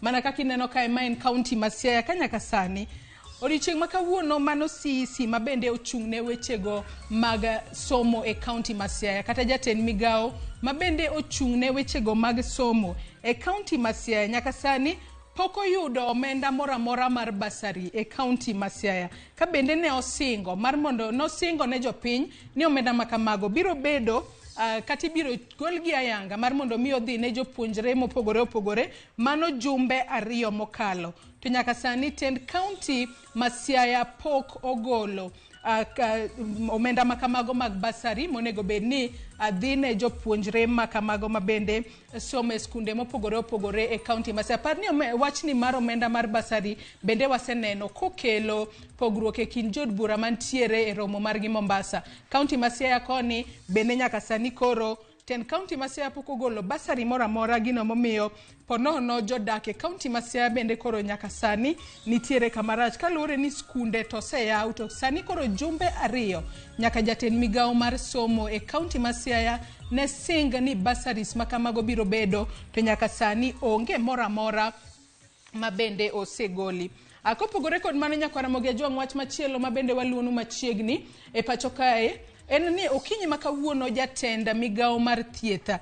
Mana kaka ineno kae, ma en kaunti ma Siaya ka nyaka sani odiochieng' ma kawuono mano CEC ma bende ochung' ne wechego mag somo e kaunti ma Siaya kata jatend migawo ma bende ochung' ne wechego mag somo e kaunti ma Siaya nyaka sani pok oyudo omenda moro amora mar bursary e kaunti ma Siaya ka bende ne osingo mar mondo nosingo ne jopiny ni omenda ma kamago biro bedo kata ibiro golgi ayanga mar mondo mi odhi ne jopuonjre mopogore opogore mano jumbe 2 mokalo. To nyaka sani tend kaunti ma Siaya pok ogolo omenda makamago mag bursary monego bed ni dhi ne jopuonjre makamago ma bende somo e skunde mopogore opogore e kaunti ma Siaya. Par ni wachni mar omenda mar bursary bende waseneno kokelo pogruok e kind jood bura mantiere e romo margi Mombasa. Kaunti ma Siaya koni bende nyaka sani koro tend kaunti ma Siaya pok ogolo bursary moro amora, gino momiyo ponono jodak e kaunti ma Siaya bende koro nyaka sani nitiere kama rach kaluwore ni skunde to oseyaw to sani koro jumbe 2 nyaka jatend migawo mar somo e kaunti ma Siaya ne sing ni bursaries ma kamago biro bedo to nyaka sani onge moro amora ma bende osegoli. Kopogore kod mano, nyakwar Ramogi Ajwang', wach machielo ma bende waluonu machiegni e pacho kae en ni okinyi ma kawuono jatend migawo mar thieth